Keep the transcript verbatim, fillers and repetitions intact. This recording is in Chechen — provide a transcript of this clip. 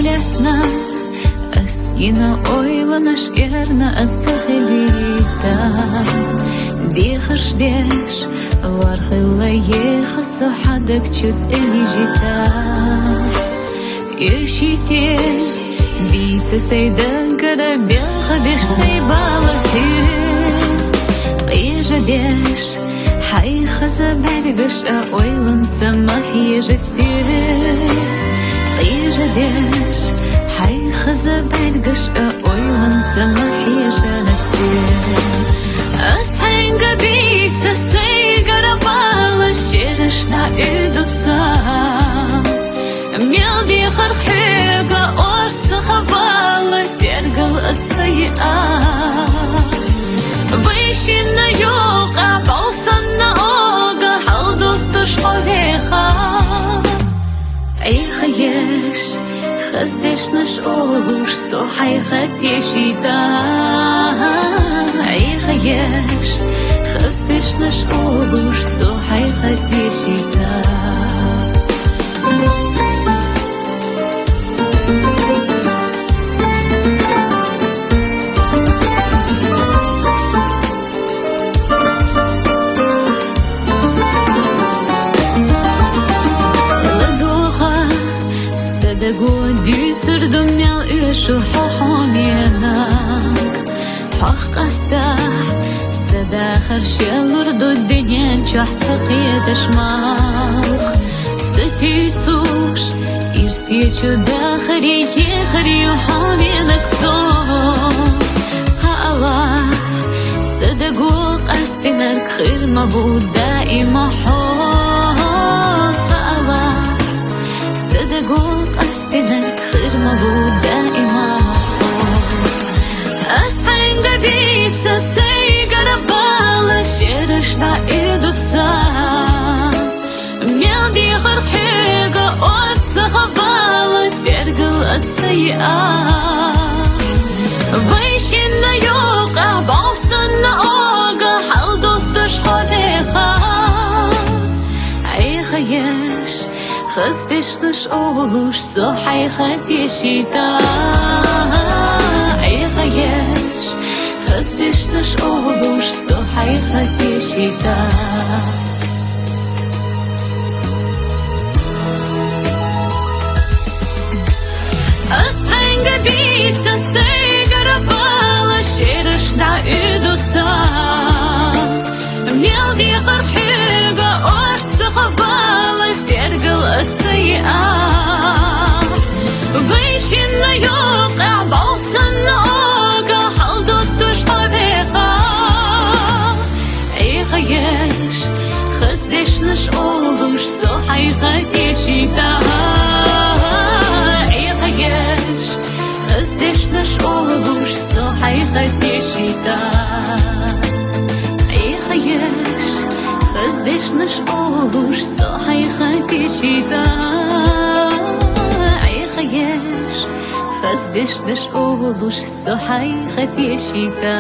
Даьцна ас йина ойланаш, эрна а ца хилийта. Дехаш деш лоархӀилла еха со хьа даг чу цӀенижита. Уьшите бийца сай даггара, белха беш сай бала хьу. Къежа деш хьай хаза бӀаргаш а, ойланца ма хьежа соь. Къежа деш хьай хаза бӀаргаш а, ойланца ма хьежа соь. Ас хьаьнга бийца сайгара бала, шераш дӀаӀуьду са. Мел дехар хьоьга орцах вала, тергал а ца йиа. Вай шинна юкъа бӀов санна ога, хьалдутташ хьо веха. Ӏехаеш, хаза дешнаш олуш со хьайх тешийта. Ӏехаеш, хаза дешнаш олуш со хьайх тешийта. ЛадогӀа са даго, дуьйцур ду мел оьшу хьо хьоменаг. Хьох къастахь са дахар шелур ду, дуьнен чохь ца кхеташ малх. Са туьйсуш ирсе чу дахаре ехар ю хьоменаг со. Кхаала, са даго къастинарг хир ма ву даима хьо. Кхаала, са даго къастинарг хир ма ву даима хьо. Ас хьаьнга бийца сайгара бала, шераш дӀаӀуьду са. Мел дехар хьоьга орцах вала, тергал а ца йиа. Вай шинна юкъа бӀов санна ога, хьалдутташ хьо веха. Ӏехаеш, хаза дешнаш олуш со хьайх тешийта. Ӏехаеш, хаза дешнаш олуш со хьайх тешийта. Ас хьаьнга бийца сайгара бала, шераш дӀаӀуьду са. Мел дехар хьоьга орцах вала, тергал а ца йиа. Вай шинна юкъа бӀов санна ога, хьалдутташ хьо веха. Ӏехаеш, хаза дешнаш олуш со хьайх тешийта. Ӏехаеш, хаза дешнаш олуш со хьайх тешийта. Ӏехаеш, хаза дешнаш олуш со хьайх тешийта. Ӏехаеш, хаза дешнаш олуш со хьайх тешийта.